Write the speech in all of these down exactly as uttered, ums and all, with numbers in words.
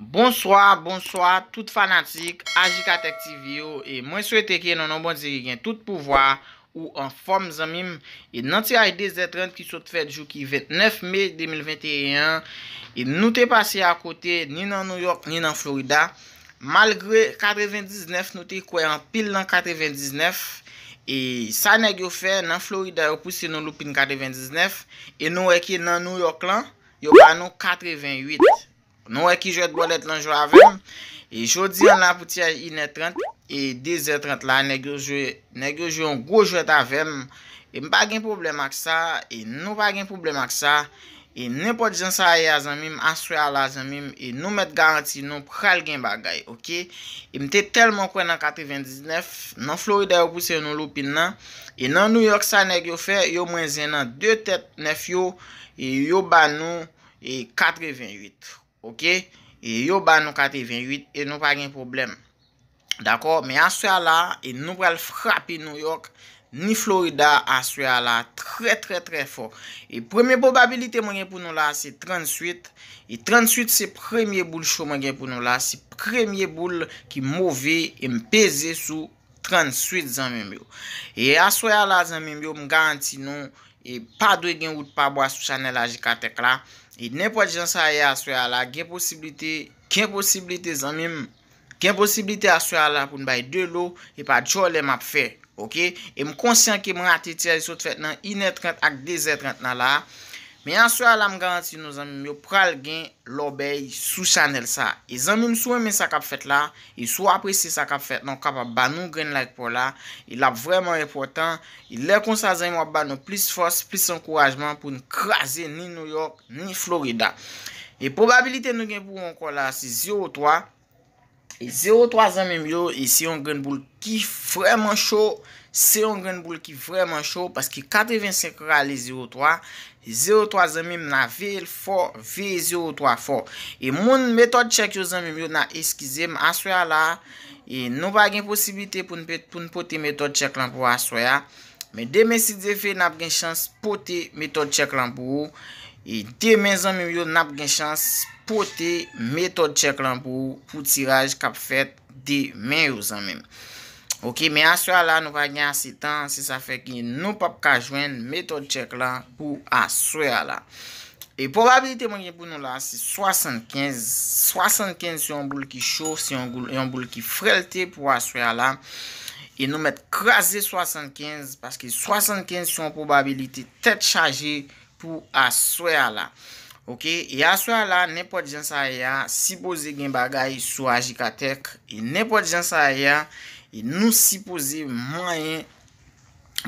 Bonswa, bonswa tout fanatik Ajikatèk T V yo, e mwen swete ke nan non Bondye ki gen tout pouvwa ou anfòm zanmi m. E nan tiraj de zè trant ki sot fèt jou ki vennèf me de mil venteyen an, e nou te pase akote ni nan Nouyòk ni nan Florida. Malgre katrevendiznèf, nou te kwè anpil nan katrevendiznèf, e sa nèg yo fè nan Florida, yo pouse nou loupin katrevendiznèf, e nou wè ke nan Nouyòk lan, yo ba nou katrevenwit. Nou wè ki jwèt bòlèt lan jwe avè m. E jodi an la pou tiraj inè trant e de zè trant la, nèg yo jwe, nèg yo jwe yon gwo jwèt avè m. E m pa gen pwoblèm ak sa, e nou pa gen pwoblèm ak sa. E nenpòt jan sa ye a zanmi m, aswè a la zanmi m, e nou mèt garanti nou pral gen bagay, oke? E m te tèlman kwè nan katrevendiznèf, nan Florida yo pouse nou loupin nan. E nan Nouyòk sa nèg yo fè, yo mwen zen nan de tèt nèf yo, e yo ba nou e katrevenwit. Oke? E yo ba nou katrevenwit e nou pa gen pwoblèm. Dakò? Men aswè a la, e nou pral frape Nouyòk ni Florida aswè a la trè, trè, trè fò. E premye pwobabilite mwen gen pou nou la, se trannswit. E trannswit se premye boul cho mwen gen pou nou la. Se premye boul ki move e m peze sou trannswit zanmi m yo. E aswè a la zanmi m yo, m garanti nou, e pa dwe gen wout pa bwa sou chanèl Ajikatèk la. E nenpòt jan sa ye aswè a la, gen posiblite, gen posiblite zanmi m, gen posiblite aswè a la pou n bay de lo, e pa djòlè m ap fè. Oke? E m konsyan ke m rate tiraj sot fèt nan inè trant ak de zè trant nan la. Men aswè a la, m garanti nou zanmi m yo pral gen lòbèy sou chanèl sa. E zanmi m, si w renmen sa k ap fèt la, e si w apresye sa k ap fèt la, w kapab ba nou grenn like pa w la, e l ap vrèman enpòtan. E lè konsa zanmi m, w ap ba nou plis fòs, plis ankourajman pou n kraze ni Nouyòk, ni Florida. E pwobabilite nou gen pou ankò la, se zewo twa. E zewo twa zanmi m yo, e se yon grenn boul ki vrèman cho, se yon grenn boul ki vrèman cho, paske katrevensenk rale zewo twa, zewo twa zanmi m, n a veye l fò, veye zewo twa fò. E moun metòd tchèk yo zanmi m yo, n a eskize m, aswè a la, e nou pa gen posiblite pou n pe-, pou n pote metòd tchèk lan pou aswè a. Men demen, si Dye vle, n ap gen chans pote metòd tchèk lan pou ou. E demen, zanmi m yo, n ap gen chans pote metòd tchèk lan pou ou, pou tiraj k ap fèt demen yo, zanmi m. Oke, men aswè a la, nou pa gen ase tan, se sa fè ke nou p ap ka jwenn metòd tchèk lan pou aswè a la. E pwobabilite mwen gen pou nou la, se swasannkenz. Swasannkenz se yon boul ki cho, se yon boul, yon boul ki frèlte pou aswè a la. E nou mèt kraze swasannkenz, paske swasannkenz se yon pwobabilite tèt chaje pou aswè a la. Oke? E aswè a la, nenpòt jan sa ye a, sipoze gen bagay sou Ajikatèk. E nenpòt jan sa ye a, e nou sipoze manyen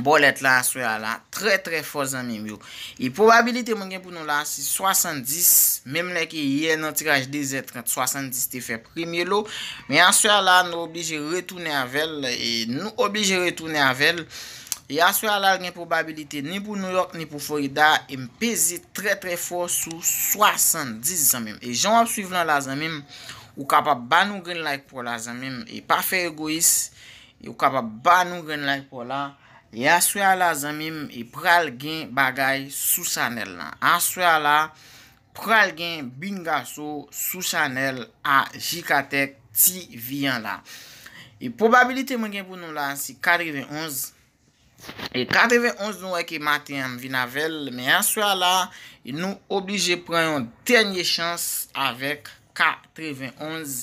bòlèt la aswè a la, trè, trè fò, zanmi m yo. E pwobabilite mwen gen pou nou la, se swasanndis, menm lè ke yè nan tiraj de zè trant, swasanndis te fè premye lo. Men aswè a la, nou oblije retounen avè l, e nou oblije retounen avè l. E aswè a la, l gen pwobabilite ni pou Nouyòk, ni pou Florida, e m peze trè, trè fò sou swasanndis, zanmi m. E jan w ap swiv lan la, zanmi m, ou kapab ba nou grenn like pa w la, zanmi m, e pa fè egoyis, e ou kapab ba nou grenn like pa w la. E aswè a la, zanmi m, e pral gen bagay sou chanèl lan. Aswè a la, pral gen bingaso sou chanèl Ajikatèk T V an la. E pwobabilite mwen gen pou nou la, se katrevenonz. E katrevenonz, nou wè ke maten an m vin avè l, men aswè a la, nou oblije pran yon dènye chans avèk katrevenonz,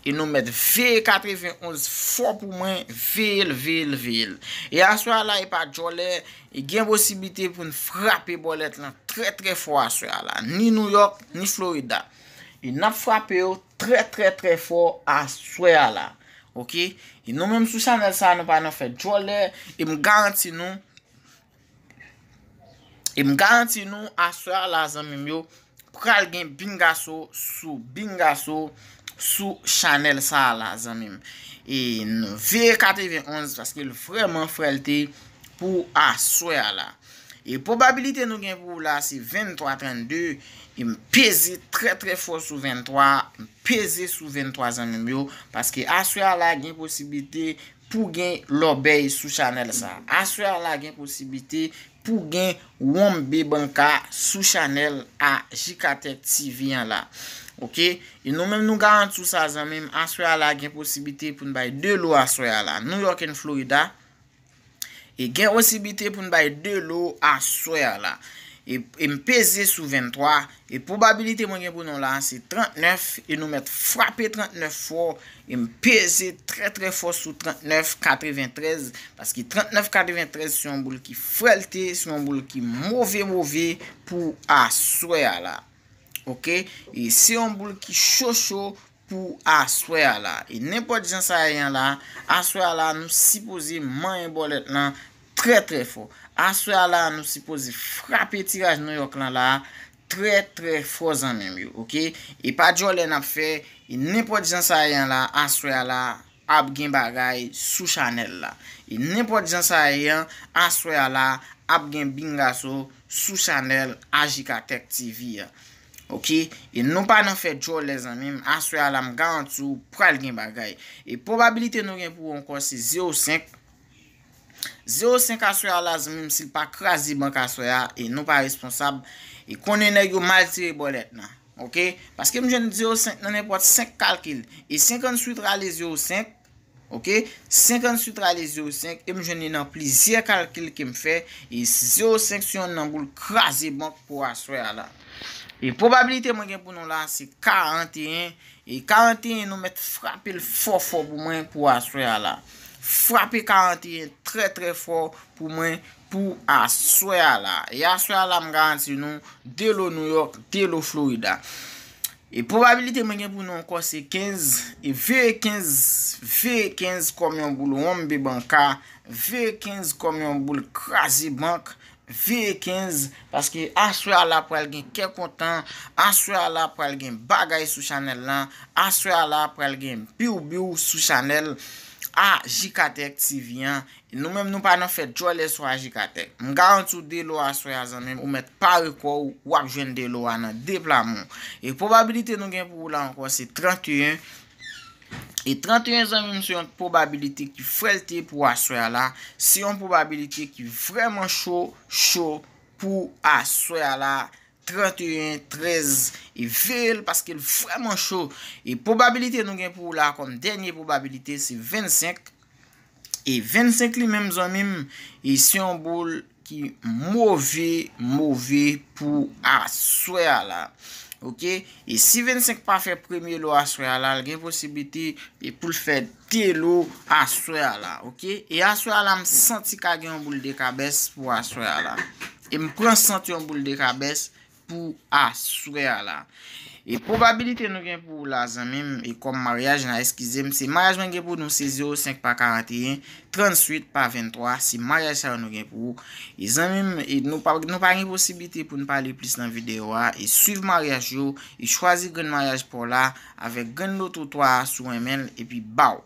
e nou mèt veye katrevenonz fò pou mwen, veye l, veye l, veye l. E aswè a la, e pa djòlè, e gen posiblite pou n frape bòlèt lan trè, trè fò aswè a la. Ni Nouyòk, ni Florida. E n ap frape yo trè, trè, trè fò aswè a la. Oke? E nou menm sou chanèl sa a, nou pa nan fè djòlè, e m garanti nou, e m garanti nou, aswè a la, zanmi m yo, pral gen bingaso sou bingaso sou chanèl sa a la, zanmi m. E nou veye katrevenonz, paske l vrèman frèlte pou aswè a la. E pwobabilite nou gen pou ou la, se venntwa trannde. E m peze trè, trè fò sou venntwa. M peze sou venntwa, zanmi m yo, paske aswè a la, gen posiblite pou gen lòbèy sou chanèl sa. Aswè a la, gen posiblite pou gen wonbe banka sou chanèl Ajikatèk T V an la. Ok? E nou menm nou garanti w sa, zanmi m, aswè a la gen posiblite pou n bay de lo aswè a la. New York and Florida. E gen posiblite pou n bay de lo aswè a la. E, e m peze sou venntwa. E pwobabilite mwen gen pou nou la, se trannèf. E nou mèt frape trannèf fò. E m peze trè, trè fò sou trannèf katreventrèz. Paske trannèf katreventrèz se yon boul ki frèlte, se yon boul ki move, move pou aswè a la. Ok? E se yon boul ki cho, cho pou aswè a la. E nenpòt jan sa ye an la, aswè a la, nou sipoze manyen bòlèt lan trè, trè fò. Aswè a la, nou sipoze frape tiraj New York lan la trè, trè fò, zanmi m yo. Ok? E pa djòlè n ap fè, e nenpòt jan sa ye an la, aswè a la, ap gen bagay sou chanèl la. E nenpòt jan sa ye an, aswè a la, ap gen bingaso sou chanèl Ajikatèk T V a. Ok? E nou pa nan fè djòlè, zanmi m. Aswè a la, m garanti w pral gen bagay. E pwobabilite nou gen pou ankò se zewo senk. Zewo senk aswè a la, zanmi m, si l pa kraze bank aswè a, e nou pa responsab. E konnen nèg yo mal tire bòlèt lan. Ok? Paske m jwenn zewo senk nan nenpòt senk kalkil. E senkantuit rale zewo senk. Ok? Senkantuit rale zewo senk. E m jwenn li nan plizyè kalkil ke m fè. E zewo senk se yonn nan boul kraze bank pou aswè a la. E pwobabilite mwen gen pou nou la, se karanteyen. E karanteyen, nou mèt frape l fò, fò pou mwen pou aswè a la. Frape karanteyen trè, trè fò pou mwen pou aswè a la. E aswè a la, m garanti nou, de lo New York, de lo Florida. E pwobabilite mwen gen pou nou ankò se kenz. E veye kenz, veye kenz kòm yon boul wonbe banka, veye kenz kòm yon boul kraze bank, veye kenz, paske aswè a la pral gen kè kontan, aswè a la pral gen bagay sou chanèl lan, aswè a la pral gen biw biw sou chanèl Ajikatèk T V an. Nou menm nou pa nan fè djòlè sou Ajikatèk. M garanti w de lo aswè a, zanmi m, ou mèt pare kò w, w ap jwenn de lo a nan deplamon. E pwobabilite nou gen pou ou la ankò se tranteyen. E tranteyen, zanmi m, se yon pwobabilite ki frèlte pou aswè a la. Se yon pwobabilite ki vrèman cho, cho pou aswè a la. Tranteyen, trèz, e veye l paske l vrèman cho. E pwobabilite nou gen pou ou la kòm dènye pwobabilite se vennsenk. E vennsenk li menm, zanmi m, e se yon boul ki move, move pou aswè a la. Ok? E si vennsenk pa fè premye lo aswè a la, l gen posiblite e pou l fè de lo aswè a la. Ok? E aswè a la, m santi ka gen yon boul de kabès pou aswè a la. E m pran santi yon boul de kabès pou aswè a la. E pwobabilite nou gen pou ou la, zanmi m, e kòm maryaj la, eskize m, se maryaj mwen gen pou nou, se zewo senk pa karanteyen, trantuit pa venntwa, se maryaj sa yo nou gen pou ou. E zanmi m, e nou pa, nou pa gen posiblite pou n pale plis nan videyo a, e swiv maryaj yo, e chwazi grenn maryaj pa w la, avèk grenn loto twa a si w renmen l, epi ba w.